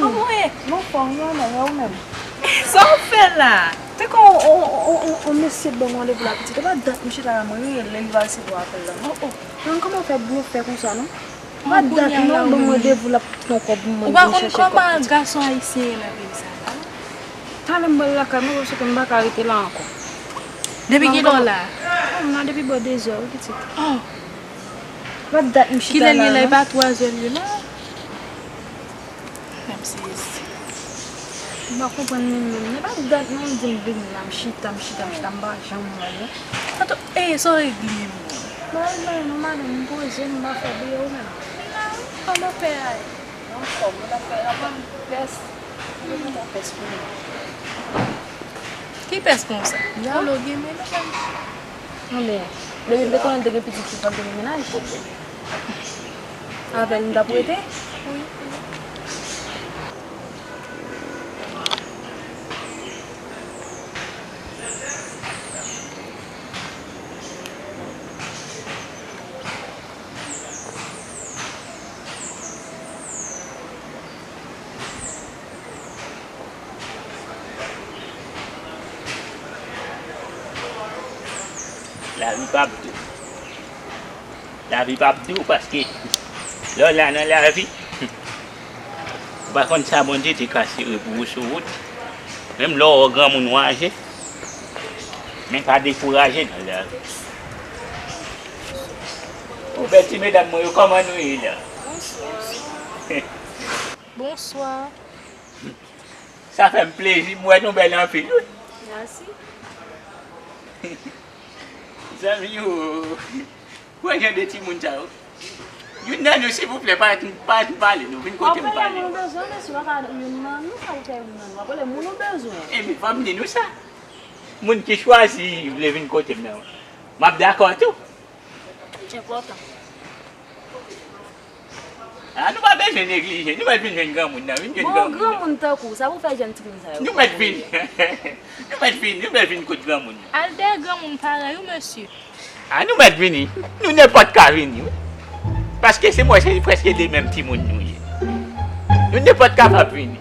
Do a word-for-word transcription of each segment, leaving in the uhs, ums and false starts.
Kòman w ye? M anfòm wi, mèm, e ou menm? Sa w fè la? Te kon on, on, on, on, on mesye ban m randevou la pitit. E pa dat m chita la, mwen rele l, li pa resevwa apèl la. Oh, oh. Menm kòman w fè blofè konsa, non? E pa dat m non ban m randevou la pou pran kòb pou mwen vin chèche kòb pitit. Ou pa konn kòman gason ayisyen ye nan peyi sa la? Talè m pral lakay mwen, paske m pa ka rete la ankò. Depi kilè w la? Oh, m la depi bò de zè wi, pitit. Oh. E pa dat m chita la, non. Kilè l ye la? E pa twa zè l ye la? Menm si. M pa konprann li menm. Li pa dat non, m di m vin la, m chita, m chita, m chita, m pa janm wè l. Tanto, e, sa w regle menm? Mwen al bay nou madanm, m poze m, m pa fè bri ou menm. Kòman fè a ye? Anfòm, mwen ap fè, ap ban m pès. Mwen ap pès pou nou. Ki pès konsa? Polo gen men nou menm. Anben, depi m te konnen te gen pitit, se fòk te gen mennaj. Avè l m t ap rete? Wi, wi. Lavi p ap dou. Lavi p ap dou paske lè w la nan lavi, ou pa konn sa Bondye te ka sere pou ou sou wout. Menm lè w wè granmoun w aje, men pa dekouraje nan lavi. Ou bèl ti medam mwen yo, kòman nou ye la? Bonswa. Bonswa. Sa fè m plezi, m wè nou bèl anpil, wi. Mèsi. Zanmi yo, wè jan de timoun sa yo. Youn nan nou, silvouplè, pa, pa, pa pale, nou vin kote m pale. Moun ou bezwen, mesye, pa ka youn nan nou, sa ou fè youn nan nou. W ap rele moun ou bezwen. Ebyen, fò m di nou sa. Moun ki chwazi vle vin kote m nan, m ap dakò tou. Enpòtan. A, nou pa bezwen neglije. Nou mèt vin jwenn granmoun nan. Vin jwenn granmoun nan. Bon, granmoun tankou w, sa pou fè jèn timoun sa yo. Nou mèt vin. Nou mèt vin. Nou mèt vin kot granmoun nan. Al dèyè granmoun parèy ou, mesye. A, nou mèt vini. Nou nenpòt ka vini, wi. Paske se mwen, se prèske de menm timoun nou ye. Nou nenpòt kapab vini.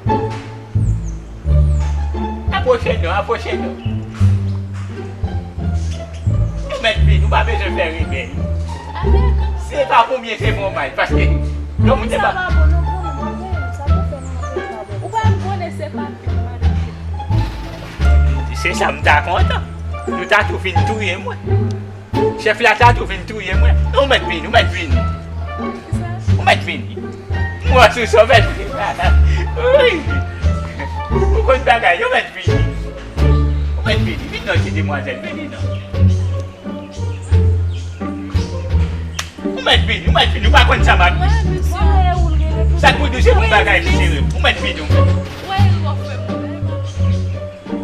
Apwoche non, apwoche non. Nou mèt vin, nou pa bezwen fè rebèl. Se pa pou byen, se pou mal, paske yon moun se pa. Sa pa bon non, granmoun, w ap rele m, sa pou fè m antre pa bon. Ou pa konnen se pa pye w, madanm. Se sa m ta kontan. Nou ta tou fin touye mwen. Chèf la ta tou vin touye mwen. Ou mèt vini, ou mèt vini. Ou mèt vini. M wè sou sa, ou mèt vini. Wi. Ou konn bagay, ou mèt vini. Ou mèt vini. Vin non, ti demwazèl, vini non. Ou mèt vini, ou mèt vini. Ou pa konn sa m ap di. Sa k pou di, se pou bagay li sere. Ou mèt vini, ou mèt.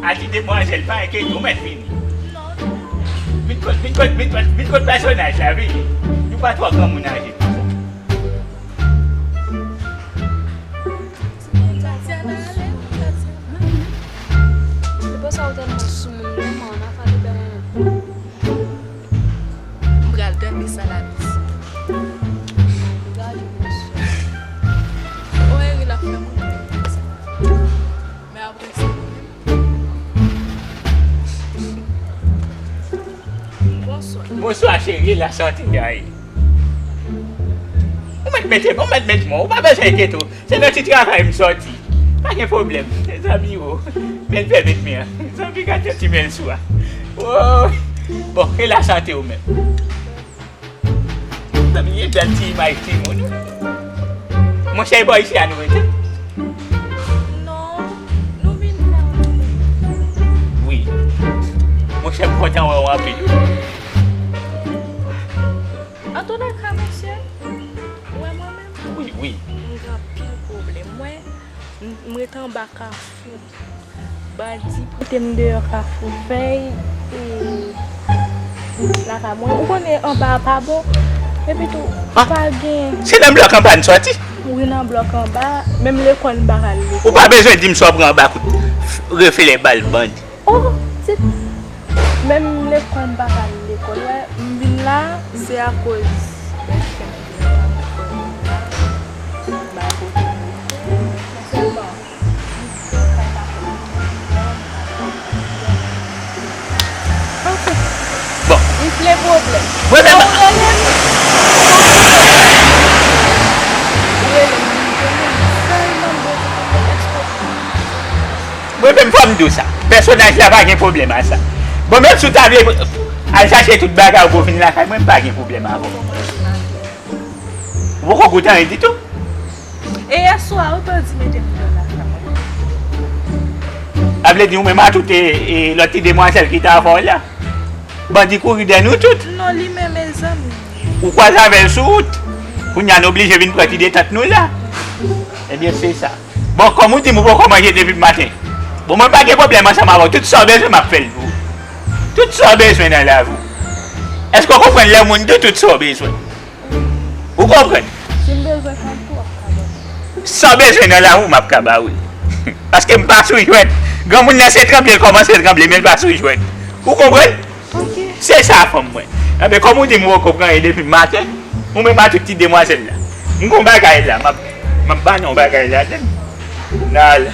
A ti demwazèl, pa enkyete w, ou mèt vini. Vin kot, vin kot, vin kot, vin kot pèsonaj la, vini. Nou pa twò granmoun aje konsa. Tatiana, ale, Tatiana. Depi sa ou tèlman soumoun, non, man, nan fè de bèl. M pral tande sa l ap di. Gade mesye. O, Eri l ap fè mwen. Men apre sa. Bonswa. Bonswa, cheri, la sante a ye. Ou mèt mete, ou mèt mete mwen, ou pa bezwen enkyete w. Se nan ti travay m sòti. Pa gen pwoblèm. Zanmi yo. Men l pèmèt mwen an. Zanmi gade yon ti men l sou a. Oh. Bon, e la sante ou menm. Zanmi, e bèl ti imaj timoun wi. Monchè, e bò isi a nou rete? Non, nou vin fè yon ti. Wi. Monchè, m kontan wè w anpil wi. Antoulèka, mesye, ou wè mwen menm? Wi, wi. M gen anpil pwoblèm. Mwen, m, m rete anba Kafou. Bandi pote m deyò Kafou Fèy, e, lakay mwen. Ou konnen anba a pa bon. Epi tou, pa gen. Se nan blòk anba n sòti? Wi, nan blòk anba. Menm lekòl m pa ka al lekòl. Ou pa bezwen di m sa w pran anba kout f-, reflè bal bandi. Oh, se, menm lekòl m pa ka al lekòl. Wè, m vin la, se akoz bèlfè m vin la, m fè vin la, m ba kote m rete. Mwen menm, mwen menm fò m di w sa. Pèsonaj la pa gen pwoblèm a sa. Bon, menm si w ta vle al chache tout bagay ou pou w vin lakay mwen, m pa gen pwoblèm avè w. Ou poko goute anyen ditou. E yèswa, ou te di mete m deyò lakay mwen. Sa vle di ou menm a tout e, e lòt ti demwazèl ki t avè w la. Bandi kouri dèyè nou tout. Non, li menm, mezanmi. Ou kwaze avè l sou wout. Kounye a nou oblije vin pran ti detant nou la. Ebyen, se sa. Bon, kòm ou di m ou poko manje depi maten. Bon, mwen pa gen pwoblèm ansanm avè w. Tout sa w bezwen, m ap fè l pou ou. Tout sa w bezwen nan lavi w. Èske w konprann lè moun di w tout sa w bezwen? Ou konprann? Si m bezwen fanm tou, w ap ka ban m. Sa w bezwen nan lavi w, m ap ka ba ou l. Paske m pa sou jwèt. Granmoun nan se tranble l kòmanse tranble, men l pa sou jwèt. Ou konprann? Ok. Se sa, fanm mwen. Enben, kòm ou di m ou poko pran anyen depi maten, ou menm a tout ti demwazèl la. M gon bagay la, m ap, m ap ba nou yon bagay ladann. Nan.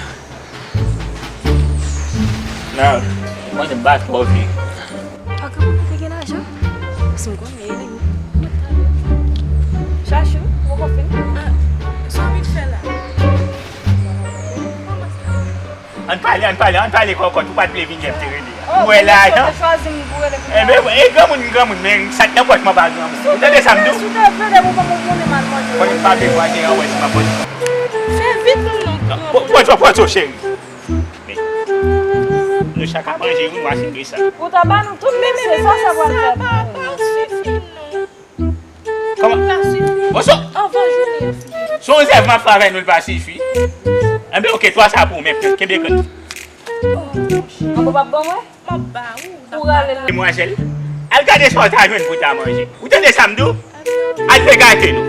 Nan, mwen, m pa twò vle. Paka mwen te gen lajan. Si m konnen, e li. Chachou, ou poko fin? Ah, sa w vin fè la? Ann pale, ann pale, ann pale kòkòt, ou pa t vle vin lè m te rele a. Oh, ou wè lajan? Ou te chwazi m pou rele kounye a. Enben, e granmoun, granmoun, men sa k nan pòch mwen pa granmoun. Ou tande sa m di w? Si w te vle, depi w pa konnen m al manje. Konnen m pa vle vwazen an wè si m ap manje. Fè vit non, non. Pran, pran, pran, pran, cheri. Men, nou chak a manje, wi, nou asize sa. Ou ta ba nou tout, men se sa sa pral fè. Sa pa, pa sifi, non. Kòman? Pa sifi. Bon, so, anvan jounen an fini. Se yon zèv m ap fè avèk nou, l pa sifi. Enben, oke, twa sa pou ou, men, kenbe grenn. Oh, monchè. An bon, p ap ban mwen? M ap ba ou, n ap pataje. Demwazèl, al gade sa w ta jwenn pou w ta manje. Ou tande sa m di w? Al pe gate nou.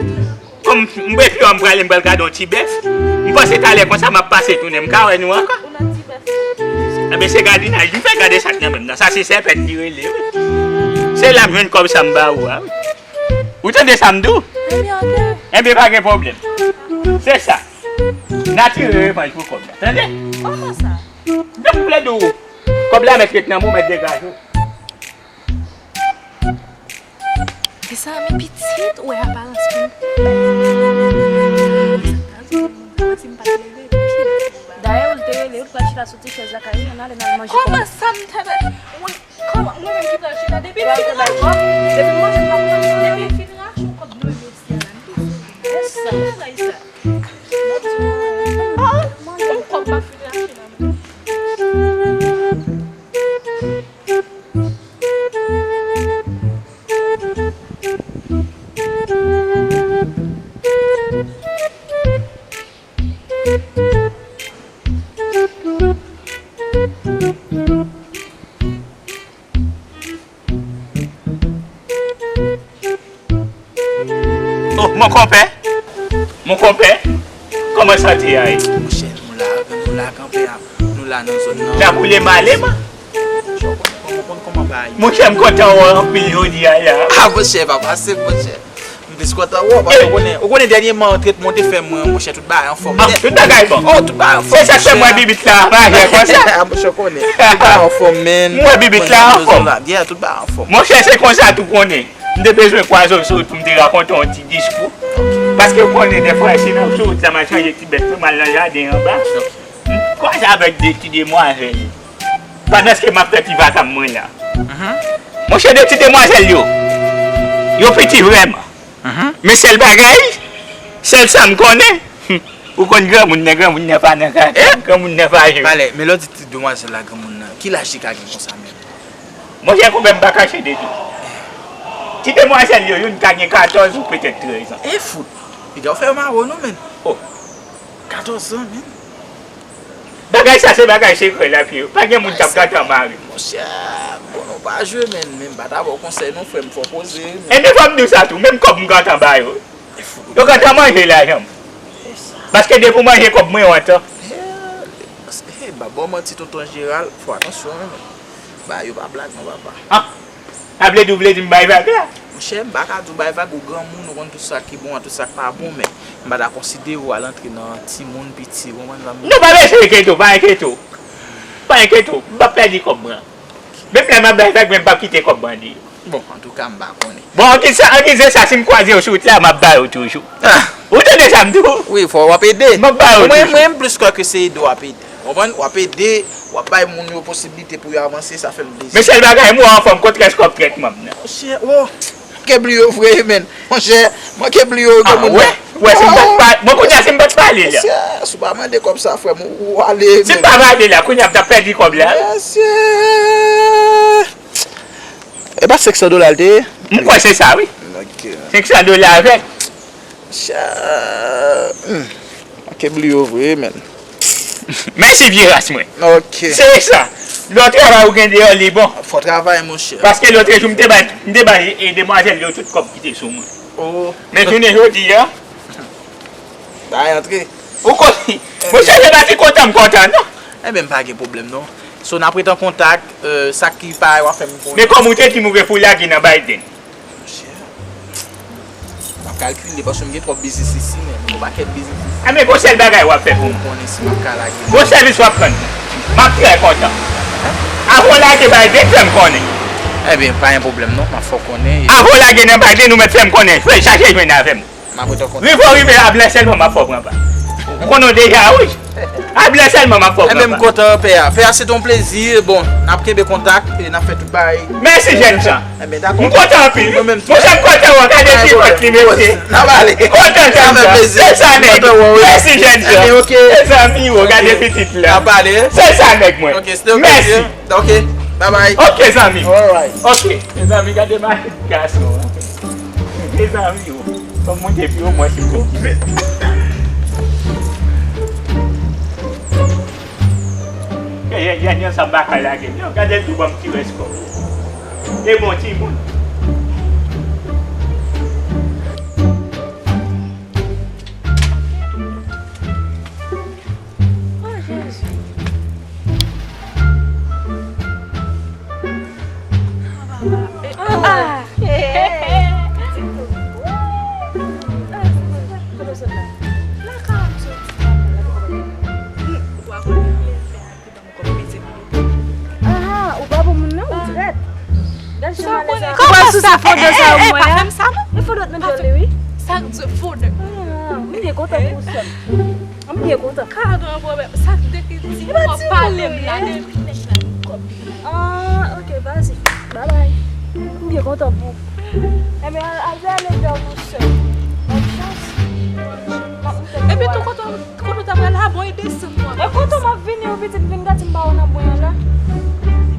Kòm m epi w, m prale, m pral gade yon ti bèf. M panse talè konsa, m ap pase tounen, m ka wè nou ankò. Enben, se gadinaj li fè, gade sa k nan men m nan. Sa se sèpèt li rele, wi. Se la m jwenn kòb sa m ba ou a, wi. Ou tande sa m di w? Enben, pa gen pwoblèm. Se sa. N a tire revanj pou kòb la. Tande? Kòman sa? Jan m vle di w. Kòb la mèt ret nan men w, mèt degaje w. Kisa, men pitit, ou wè aparans moun. Sa ta di, mwen, si m pa t leve, pitit. Dayè, ou te rele, ou t pral chita sou ti chèz la kay ou, ann ale, n al manje. Kòman sa m ta fè? Mwen, kòman, mwen menm ki pral chita? Depi m fin rache, depi m manje, m pa konn depi m fin rache yon kòb mwen, jodi a la, m tou sou. Sa bagay sa. Mwen di, oh, yon kòb pa fin rache nan men. Oh, mon konpè. Mon konpè. Kòman sante a ye? Monchè, nou la, nou la kanpe a, nou la nan zòn nan. N ap woule male, man. Monchè, w konn, w konn kòman bagay. Monchè, m kontan wè w anpil jodi a la. Ah, monchè, pa pase, monchè. M plis kontan wè w, paske ou konnen, ou konnen dènyèman tretman w te fè mwen, monchè, tout bagay anfòm. Ah, tout bagay bon. Oh, tout bagay anfòm, monchè. Se sa k fè m wè bibit la maje konsa. Ah, monchè, w konnen. Tout bagay anfòm, man. M wè bibit la anfòm. Yeah, tout bagay anfòm. Monchè, se konsa tou konnen. M te bezwen kwaze w sou wout pou m te rakonte w yon ti diskou. Paske w konnen dèfwa, si nan sou wout la, m al chanje ti bèt mwen, m al nan jaden anba. M kwaze avèk de ti demwazèl. Pandan ke m ap fè ti vakam mwen la. Monchè, de ti demwazèl yo, yo piti vrèman. Men sèl bagay, sèl sa m konnen, ou konn granmoun nan, granmoun nan pa nan kaka, granmoun nan pa jwe. Pale, men lè w di ti demwazèl la, granmoun nan, ki laj li ka gen konsa menm? Monchè, konpè m pa kache de li. Ti demwazèl yo, youn ka gen katòz ou petèt trèz an. E fout! Piga w fè yo mare w non, menn. Oh. Katòz an, menn. Bagay sa se bagay sekrè la, pye. Pa gen moun k ap gentan mare. Monchè, bon, nou pa jwe, menn. Men m pa ta ba w konsèy non, frè m, fò w poze, menn. Enben, fò m di w sa tou, menm kòb m gentan ba yo. Yo gentan manje lajan m. Paske depi w manje kòb mwen, w antan. Hey, m pa ba w manti, tonton Jeral, fò atansyon, wi, menn. Bagay yo pa blag non, papa. Ah! Sa vle di w vle di m bay vag la? Monchè, m pa ka di w bay vag, ou granmoun, ou konn tout sa ki bon ak tout sa k pa bon, men m pa ta konsidere w al antre nan timoun piti, ou konprann sa m di w? Non, pa bezwen enkyete w, pa enkyete w. Pa enkyete w, m p ap pèdi kòb mwen. Menm lè m ap bay vag, men m p ap kite kòb bandi yo. Bon, antouka, m pa konnen. Bon, an ki sa, an ki se sa, si m kwaze w sou wout la, m ap ba yo toujou. Ah. Ou tande sa m di w? Wi, fò w ap ede. M ap ba yo toujou. Mwen, mwen, m plis kwè ke se ede w ap ede. Konprann? W ap ede, w ap bay moun yo posiblite pou yo avanse, sa fè m plezi. Men sèl bagay, m wè w anfòm, kontrè kòb trètman m nan. Monchè, o, manke bliye w vre, men. Monchè, manke bliye w, gen moun nan. Wè, si m pa t pa, bon, kounye a, si m pa t pale la. Mesye, si w pa mande kòb sa, frè m, ou, ou ale, men. Si m pa pale la, kounye a, m t ap pèdi kòb la. Mesye. E pa senk san dola l te ye? M kwè se sa, wi. Ok. Senk san dola avèk. Cha, hmm. Manke bliye w vre, men. Mèsi, vye ras mwen. Ok. Se sa. Lè w travay ou gen deyò, li bon. Fò travay, monchè. Paske lòt jou, m te bay, m te bay, e, demwazèl yo tout kòb ki te sou mwen. Oh. Men jounen jodi a, bay antre. Ou konn, monchè, se pa ti kontan m kontan, non. Enben, m pa gen pwoblèm, non. So, n ap ret an kontak, euh, sa ki pa w ap fè m konnen. Men kòm ou te di m ou gen pou lage nan Biden. Monchè, m ap kalkile paske m gen twòp biznis isi, men m gen yon pakèt biznis isi. A, men gon sèl bagay w ap fè pou mwen. Ou konnen si m ap ka lage. Gon sèvis w ap rann. M ap trè kontan. Avan w lage Biden, fè m konnen. Enben, pa gen pwoblèm, non. M ap fè w konnen. Avan w lage nan Biden, ou mèt fè m konnen. Fè chache jwenn avè m. M ap ret an kontak. Rive w rive, a blè sèlman m ap fè w pran pa. M konnen w deja, wi. A blè sèlman m ap fè w pran pa. Enben, m kontan, pè a. Pè a, se te yon plezi. Bon, n ap kenbe kontak e n ap fè tout bagay. Mèsi, jèn jan. Enben, dakò. M kontan anpil. Mwen menm tou. Monchè, m kontan wè w. Gade ti pòt li, mesye. N ap ale. Kontan, jèn jan. Se sa, nèg. Mèsi, jèn jan. Enben, ok. Se zanmi w, gade pitit la. N ap ale. Se sa, nèg mwen. Ok, se te yon plezi. Mèsi. Ok, bye bye. Ok, zanmi. Alright. Ok. Mezanmi, gade machin gason an. Mezanmi, o. Fò m monte pi wo mwen si tout ti bèt. Gade, gade, gade sa m pa ka lage. Yo, gade l tou ban m ti rès kòb. E bon timoun. Oh, Jezi. Ah, papa. Ah. Lakay m soti. Ou pa konnen lè fè a te ban m kòb peze pou yo. Ah, ou pa bon moun nan, ou trèt. Gad jan malè sa. Kòman sa? Kòman sa, fondant sa, eh, eh, mwen, pa fè m sa, non. E fondant nan djòl li, wi. Sa k di fondant? Ah, m byen kontan pou ou, sè m. M byen kontan. Ka gen yon pwoblèm. Sa k dekri ti kòb pale m la depi nèg la gen kòb. Ah, ok, vas-y. Bye bye. M byen kontan pou ou. Enben, al, al fè leve w, sè. Bòn chans. Epi tou, kote w, kote w ta pral la, bon, e desann mwen. E kote w m ap vini, ou pitit, m vin gade m pa wè nan mwen an la.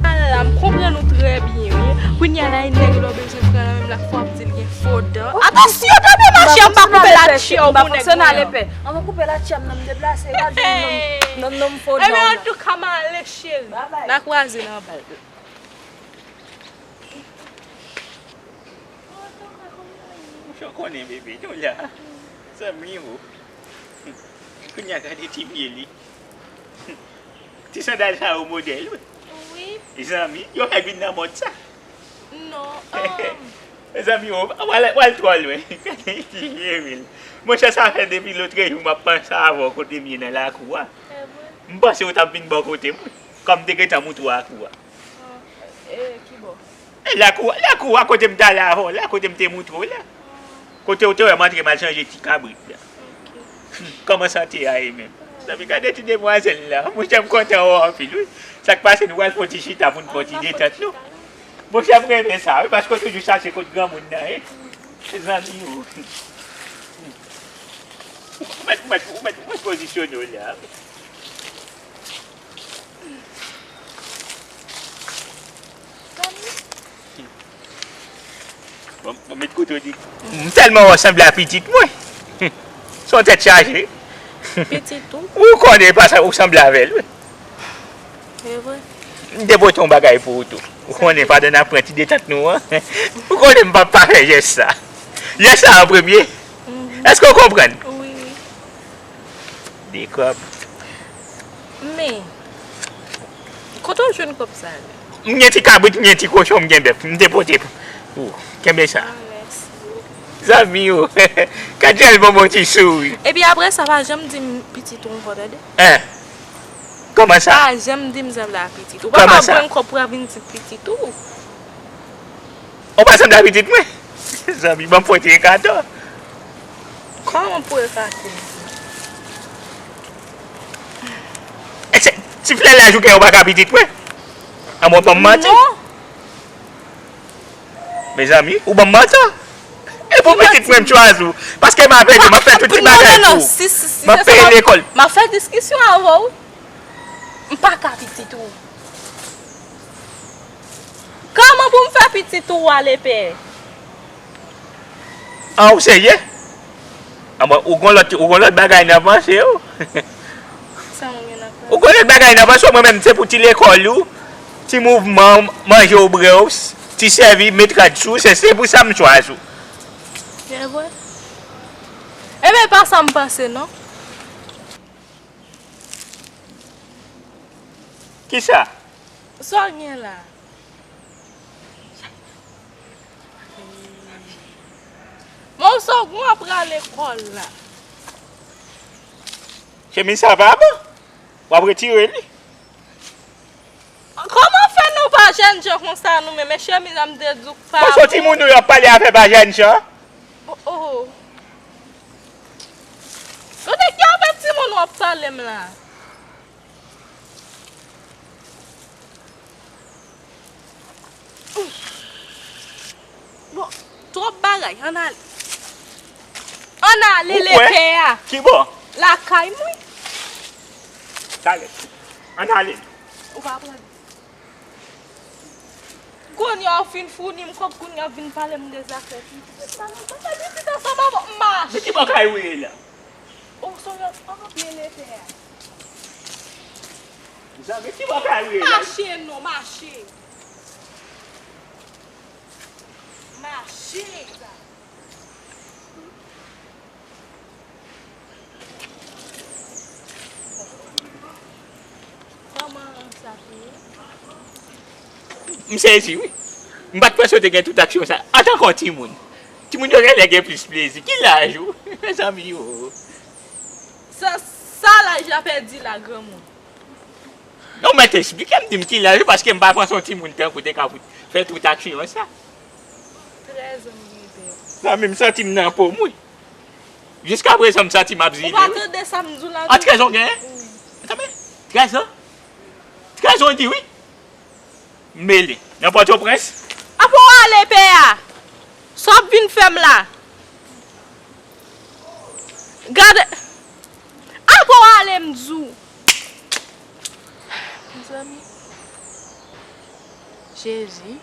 Ala, m konprann ou trè byen, wi. Kounye a la, e nèg la w bezwen pran la, menm la fò w ap di l gen fondant. Atansyon, tande, machè, m pa koupe la tchè w pou nèg mwen an. An mwen koupe la tchè m nan, m deplase, gade non, non, non, m fondant. Ebyen, antouka, m ale, cheri. Bye bye. N a kwaze nan bal. Monchè, w konnen bebe nou la. Zanmi w. Kounye a gade ti pye li. Ti sandal sa yo modèl, wi. Wi. Zanmi, yo fèk vin nan mòd sa. Non, um. Zanmi w, w al, w al twò lwen. Gade ti pye l. Monchè, sa fè depi lotrejou m ap panse avè w kote m ye nan lakou a. E vre? M panse w t ap vin bò kote m, wi. Kòm m te gentan moutre w lakou a. Ah, e ki bò? E lakou, lakou a kote m t ale avè w la, kote m te moutre w la. Kote w te wè m antre m al chanje ti kabrit la. Ok. Kòman sante a ye menm? Zanmi, gade ti demwazèl la. Monchè, m kontan wè w anpil, wi. Sa k pase, nou pral fè yon ti chita pou n fè yon ti detant, non? Monchè, m renmen sa, wi, paske w toujou chache kot granmoun nan ye. Zanmi, o. Ou mèt, ou mèt, ou mèt, ou mèt pozisyone w la. Bon, bon, met kote w di. M tèlman wè w sanble a pitit mwen. Se yon tèt chaje. Pitit ou? Ou konnen pa sa, ou sanble avè l, wi. E vre? M te pote yon bagay pou ou tou. Ou konnen pandan n ap pran ti detant nou an. Ou konnen m p ap pa fè jès sa. Jès sa an premye. Mhm. Èske w konprann? Wi, wi. De kòb. Men, kote w jwenn kòb sa a? M gen ti kabrit, m gen ti kochon, m gen bèf. M te pote pou ou. Kenbe sa. Ah, mèsi. Zanmi w. Gad jan l ban m yon ti souri. Epi apre sa, pa janm di m pitit ou ankò, tande? Hein? Kòman sa? Pa janm di m sanble a pitit ou. Ou pa ka pran kòb pou w vin di pitit ou. Ou pa sanble a pitit mwen. Zanmi, ban m fwote ekatò. Kòman pou ekate? E se ti flè laj ou gen, ou pa ka pitit mwen? Anmwe, ban m manti. Non. Mezanmi, ou ban m manti. E pou pitit mwen, m chwazi w. Paske m ap ede w, m ap fè tout ti bagay pou ou. M ap peye lekòl. M ap fè diskisyon avè w. M pa ka pitit ou. Kòman pou m fè pitit ou ale pè? An, ou serye? An, bon, ou gon lòt, ou gon lòt bagay nan panse w? Sa mwen gen nan panse. Ou gon lòt bagay nan panse w, mwen menm se pou ti lekòl ou, ti mouvman w, manje w, bwè w, ti sèvi, met rad sou, se, se pou sa m chwazi w. Se vre? Ebyen, pa sa m panse, non. Kisa? Sa w gen la? Mwen w sògou ap pral lekòl la. Chemiz sa pa bon? W ap retire li? Kòman fè nou pa jènjan konsa nou menm? E chemiz la m te di w pa bon. Bon, se timoun nou y ap pale afè pa jènjan? Oh, oh. Kote ki afè timoun w ap pale m la? Bon, twòp bagay, ann ale. Ann ale, lepè a. Ki bò? Lakay mwen. Talè. Ann ale. Ou pa pran. Kounye a w fin founi m kòb, kounye a w vin pale m de zafè pitit. Sa nou pa fè pitit ansanm avè w, m mache. Men ki bò kay ou ye la? Ou sonje ann ap mele tè a. Zanmi, ki bò kay ou ye la? Mache non, mache. Mache. Kòman sa te ye? M sezi, wi. M pa t panse w te gen tout aksyon sa. Antanke yon timoun, timoun yo genlè gen plis plezi. Ki laj ou? Mezanmi, o. Sa, sa laj la pèdi la, granmoun. Non, mèt esplike m, di m ki laj ou, paske m pa panse yon timoun tankou w te ka fout fè tout aksyon sa. Trèz an m gen, pè. Zanmi, m santi m nan po m, wi. Jiskaprezan, m santi m ap zile, wi. Ou pa tande sa m di w la? A, trèz an w genyen? Wi. Tande? Trèz an? Trèz an, w di wi. M mele. Nan Pòtoprens? Apa w ale, pè a? Sa w ap vin fè m la? Gade. Apa w ale, m di w? Mezanmi. Jezi, m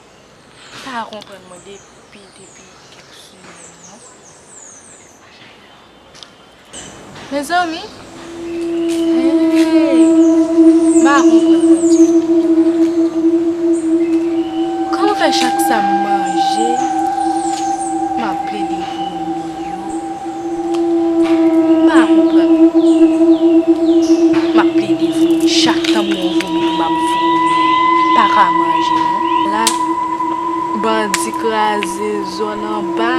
pa konprann mwen depi, depi kèk semèn, non. Mezanmi, hey, m pa konprann mwen ditou. Kòman fè chak sa m manje, m ap plede vomi yo? M pa konprann. M ap plede vomi. Chak tan m wè yon vomi, m ap vomi. M pa ka manje, non. La, bandi kraze zòn anba,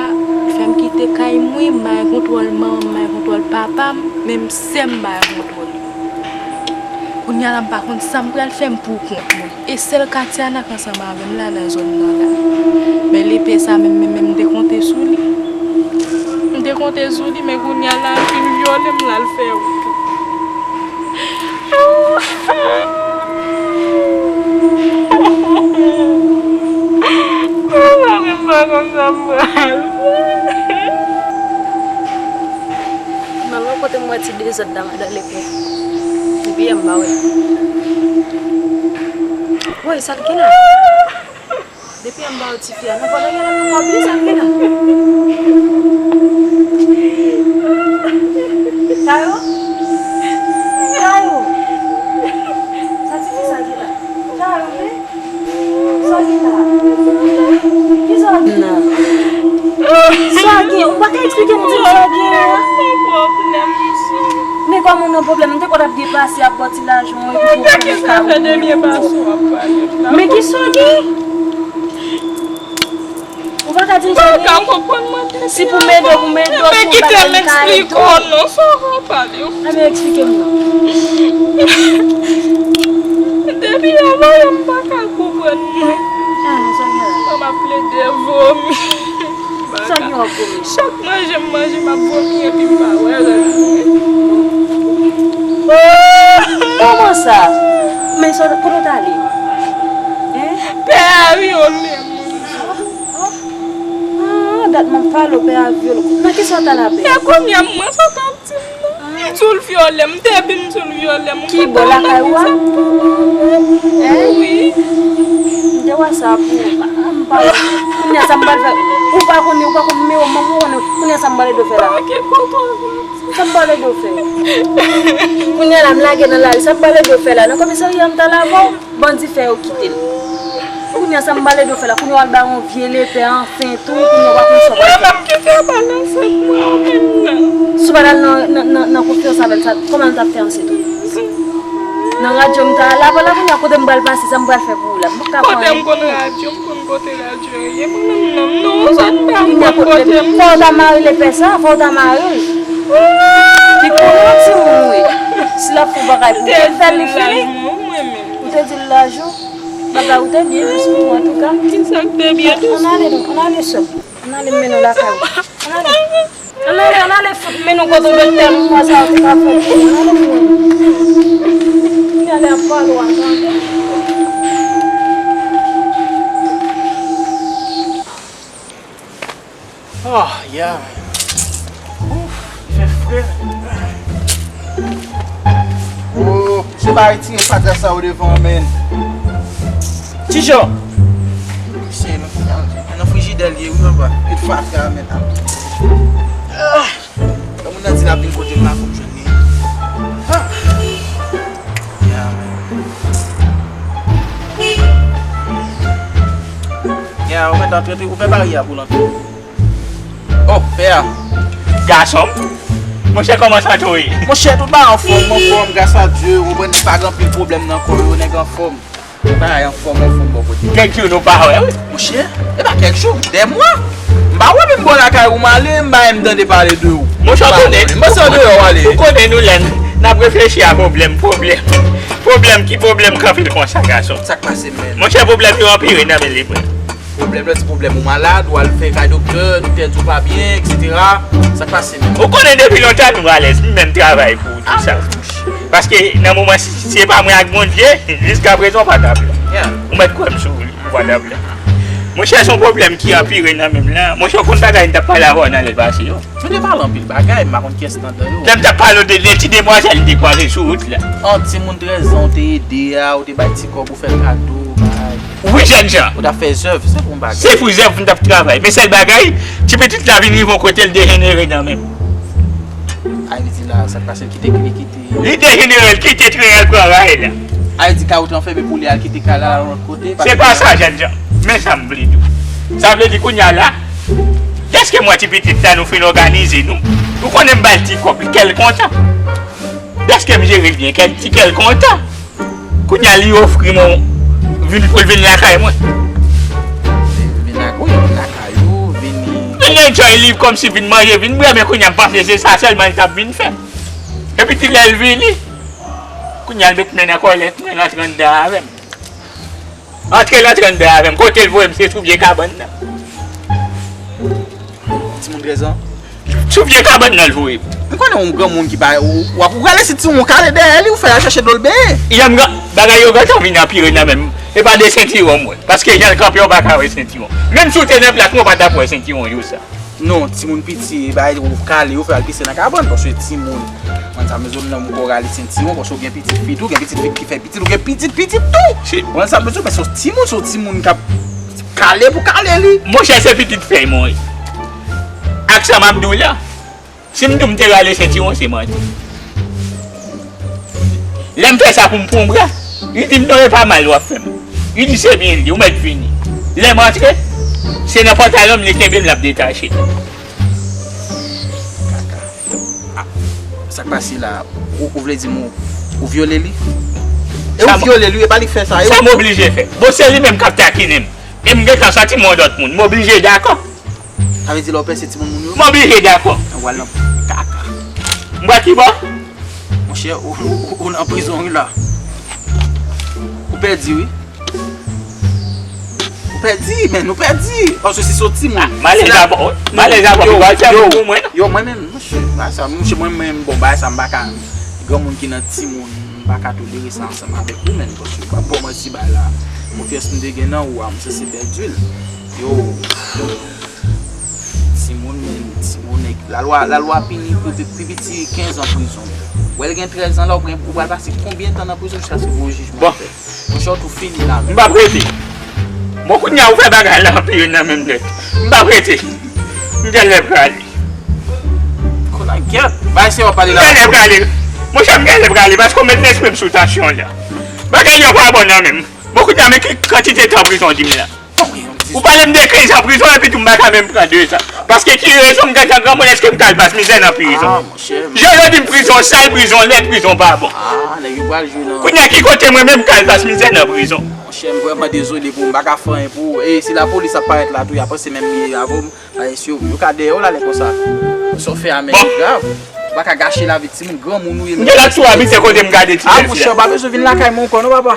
fè m kite kay mwen, m bay kontwòl manman m, m bay kontwòl papa m, menm sè m bay kontwòl. Kounye a la, m pa konn sa m pral fè, m pou kont mwen. E sèl Katiana k ansanm avè m la nan zòn nan la. Men lepè sa menm, menm, menm, m te konte sou li. M te konte sou li, men kounye a la, l fin vyole m, l al fè wout. Mwen pa konn sa m pral fè. Mwen, mwen kote m wè ti dezòd la, madan lepè. Depi yè m pa wè. Woy, sa l gen la? Depi yè m pa wè ti fi a. Nan pòt la, gen la, m pa bliye sa l gen la. Tayo? Tayo? Sa ti fi sa gen la? Tayo, men? Sa w gen la? Kisa w gen? Sa w gen? Ou pa ka eksplike m, di m sa w gen an? Men kòman w nan pwoblèm? M te kwè w t ap depase ak bò ti lajan w epi pwoblèm sa yo. Men kisa w gen? Ou pa ka di m sa w gen? Si pou m ede w, pou m ede w, pou bagay m ka ede w. Ebyen, eksplike m non. Depi avan yè m pa ka konprann mwen. Ah, non, sa gen la. Mwen Ap plede vomi. Sa gen w ap vomi? Chak manje m manje, m ap vomi epi m pa wè rèv mwen. Kòman sa? Men sa, kote w t ale? Hein? Pè a vyole mwen. Ah, dat m ap pale w, pè a vyole w. Nan kisa w t al a pè a? E kounye a mwen sa w t ap di m nan. M di w l vyole m, m te di w l vyole m. Ki bò lakay ou a? Hein? Wi. M te wè sa pou ou. Ah, m pa wè. Kounye a sa m pral fè? Ou pa konnen, ou pa konn nimewo m, ou konnen. Kounye a sa m pral ede w fè la? Sa m pral ede w fè? Kounye a la m lage nan lari, sa m pral ede w fè la? Nan komisarya m t al avè w? Bandi fè yo kite l. Kounye a sa m pral ede w fè la? Kounye a w al bay yon vye lepè anfen tou, kounye a w pa konn sa w pral fè. Mwen menm ki fè pa nan sant mwen yo menm nan. Si w pa t al nan, nan, nan, nan konferans avè l, sa, kòman l t ap fè ansent ou? Nan radyo m ta al avè w la, kounye a kote m pral pase, sa m pral fè pou ou la? M pa ka fè anyen pou ou. Kote m konn radyo, m konn kote radyo ye, mwen menm nan, non, sa m pa konn kote m. Fò w ta mare lepè sa, fò w ta mare l. Li konnen yon timoun wi. Si l ap fè yon bagay pou ou, fè l li fini. Ou te di l laj ou? Bagay ou te byen dous pou ou, antouka. Kisa k te byen dous? Ann ale non, ann ale sè m. Ann ale m mennen w lakay ou. Ann ale. Ann ale, ann ale fout mennen w kote w doktè m, mwa sa ou te ka fè pou ou. Ann ale pou ou. Kounye a lè ap pale w a tande. Oh, yeah. Ouf, fè fre. Oh, se pa retire fatra sa yo devan an, men. Tijan! Se nan, nan frijidè l ye, wi, papa. E fatra, men. Ah! Lè moun nan di l ap vin kote m la, fò m jwenn li. Ah! Yeah, man. Ya, ou mèt antre tou, ou fè barye a pou l antre. Oh, pè a. Gason m. Monchè, kòman sante w ye? Monchè, tout bagay anfòm, anfòm, gras a Dye, ou konprann, pa gen anpil pwoblèm nan kò yo, nèg anfòm. Bagay anfòm, anfòm bò kote. Kèk jou nou pa wè, wi. Monchè, e pa kèk jou, dè mwa. M pa wè menm bò lakay ou m ale, m pa menm tande pale de ou. Monchè, ou konnen, m panse an deyò w ale. Ou konnen nou lè n ap reflechi a pwoblèm, pwoblèm. Pwoblèm, ki pwoblèm k anpil konsa, gason? Sa k pase, menm? Monchè, pwoblèm yo anpire nan men li, frè. Pwoblèm nan, se pwoblèm ou malad, ou al fè kay doktè, doktè di w pa byen, etsetera. Sa k pase menm? Ou konnen depi lontan nou alèz, m menm travay pou ou, tou sa. Paske nan moman, si, si se pa mwen ak Bondye, jiskaprezan w pa t ap la. Ou mèt kwè m sou ou, ou pa t ap la. Monchè, se yon pwoblèm ki anpire nan men m la. Monchè, ou konn bagay m t ap pale avè w nan lè pase yo? Nou te pale anpil bagay, m pa konn kiyès nan dan yo. Lè m t ap pale w de, de ti demwazèl m te kwaze sou wout la. An timoun trèz an, ou te ede a, ou te bay ti kòb, ou fè kado, bagay. Wi, jènjan. Ou t ap fè zèv, se pou yon bagay. Se pou zèv m t ap travay. Men sèl bagay, ti pitit la vin rive yon kote l dejenere nan men m. Sa vle di la, sa k pase, l kite, li kite. Li dejenere, l kite tren an, l pran ray la. Sa vle di kay ou te anfème pou li a, l kite kay la, l al yon lòt kote. Se pa sa, jènjan. Men sa m vle di w. Sa vle di kounye a la, dèske mwen ti pitit la nou fin òganize nou. Ou konnen m ba l ti kòb, kè l kontan. Dèske m jere l byen, kè l ti kè l kontan. Kounye a li ofri m vin pou l vin lakay mwen. Vin lakay, wi, vin lakay ou, vini. Vin enjoy li kòmsi vin manje, vin bwè, men kounye a m panse se sa sèlman li t ap vin fè. Epi ti lè l vini, kounye a l met men nan kòlèt mwen, l antre anndan avè m. Antre, l antre anndan avè m. Kote l voye m, se sou vye kabann nan. Timoun trèz an. Sou vye kabann nan l voye m. M konnen yon granmoun ki pa, ou, w ap, ou prale si timoun kale dèyè li, ou fè al chache dlo l benyen. Yè m gen, bagay yo gentan vin anpire nan men m. E pa de sentiwon m wè. Paske jan l kanpe, ou pa ka wè sentiwon. Menm si w te nan plas mwen, ou pa t ap wè sentiwon yo sa. Non, timoun piti, e bagay ou kale, ou fè al pise nan kabann, paske timoun. Mwen sa, mezon nan m ko rale sentiwon, paske w gen pitit fi tou, gen pitit fi ki fè pitit, ou gen pitit pitit tou. Mwen sa, mezon, men se yon timoun, se yon timoun k ap kale pou kale li. Monchè, se pitit fèy mwen ye. Ak sa m ap di w la, si m di w m te rale sentiwon, se manti. Lè m fè sa pou m pran bra, li di m, "Non, e pa mal w ap fè m." Li di, "Se byen," li di, "ou mèt vini." Lè m antre, se nan pantalon m li kenbe m, l ap detache. Kaka. Ah, sa k pase la? Ou, ou vle di m ou, ou vyole li? E ou vyole li, e pa li k fè sa, e ou? Sa m oblije fè? Bon, se li menm k ap takinen m. E m gentan santi m yon lòt moun. M oblije dakò. Sa vle di lè w pèse timoun moun yo? M oblije dakò. Ou al nan kaka. M pral ki bò? Monchè, ou, ou, ou nan prizon wi la. Ou pèdi wi. Pèdi, men nou pèdi. Paske si se yon timoun. Malèz avè w. Malèz avè w. Yo, yo, yo, mwen menm, monchè, bagay sa, monchè, mwen menm, bon, bagay sa, m pa ka, granmoun ki nan timoun, m pa ka tolere sa ansanm avèk ou, menm, paske m p ap ba w manti, bagay la, konfyans m te gen nan ou a, m sanse pèdi l. Yo, timoun, men, timoun, nèg, lalwa, lalwa pini pou pi, pi piti kenz an prizon. Wè l gen trèz an la, ou pral, ou pral pase konbyen tan nan prizon jiskaske gen yon jijman fèt? Monchè, w tou fini la, men. M p ap rete. Bon, kounye a, ou fè bagay la anpil nan menm nèt. M p ap rete. M genlè prale. Konan gyèt. Bay se w ap pale la. M genlè prale. Monchè, m genlè prale paske w met lespri m sou tansyon la. Bagay yo pa bon nan men m. Bon, kounye a, men ki kantite tan prizon w di m la? Ou pale m de kenz an prizon epi tou m pa ka menm pran de zan. Paske ki rezon m gentan granmoun, èske m ka al pas mizè nan prizon? Ah, monchè. Jodi m prizon sal, prizon lèd, prizon pa bon. Ah, nèg yo pral jwe nan. Kounye a ki kote mwen menm m ka al pas mizè nan prizon? Monchè, m vrèman dezole pou ou, m pa ka fè anyen pou ou. E si lapolis ap parèt la tou, y a panse menm miye avè w, paske yo, yo ka dèyè w la lè konsa. Sa w fè a, men li grav. Ou pa ka gache lavi timoun, granmoun ou ye. M gen lòt tou abitye kote m gade ti. Ah, monchè, ou pa bezwen vin lakay mwen ankò non, papa.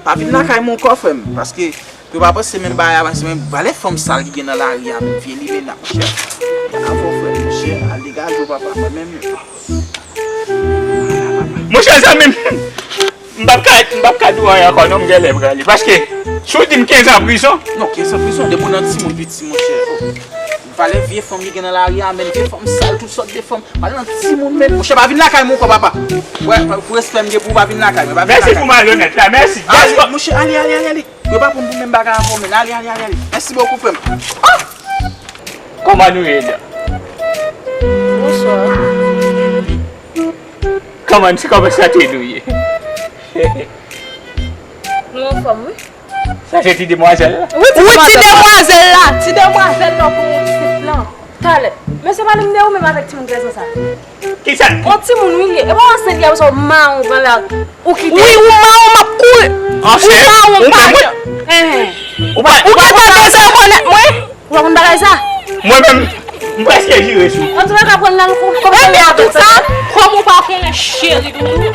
Pa vin lakay mwen ankò, frè m, paske pou yo pa panse menm bagay a, paske menm valè fanm sal ki gen nan lari a, menm vye limena, monchè. Avè w, frè m, monchè, al degaje w, papa, mwen menm. Monchè, zanmi m, m p ap ka, m p ap ka di w anyen ankò non, m genlè prale. Paske, si w di m kenz an prizon. Non, kenz an prizon, depi w nan timoun piti, monchè. Valè vye fanm ki gen nan lari a, menm vye fanm sal, tout sòt de fanm. Pale nan timoun, men. Monchè, pa vin lakay mwen ankò, papa. Wè, pou respè m gen pou ou, pa vin lakay mwen, pa vin lakay mwen. Mèsi pou malonèt la, mèsi. Ale, monchè, ale, ale, ale, ale. Yo pa pou m pou menm bagay avè w, men. Ale, ale, ale, ale. Mèsi bokou, frè m. Ah! Kòman nou ye la? Bonswa. Kòman, se kòman sante nou ye? Nou anfòm, wi. Sa se ti demwazèl la? Wi, ti demwazèl la. Ti demwazèl la pou mwen pitit lan. Talè. Men se pa li m de ou menm avèk timoun trèz an sa. Kisa? On timoun wi li ye. E pa w ansent li a, ou sa w mawon pran la. Ou kite. Wi, ou mawon, m ap kouri. Ou mawon, ou pa. Ou pa, ou pa bezwen konèt mwen. Ou pa konn bagay sa? Mwen menm, m prèske jire sou. Antouka, pran nan kou. Ebyen, antouka, kòm ou pa konnen cheri doudou.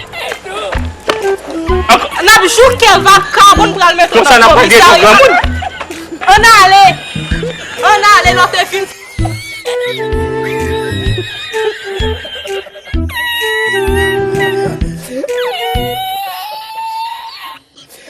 N ap jouke vakabon pral mete w nan komisarya. Ann ale.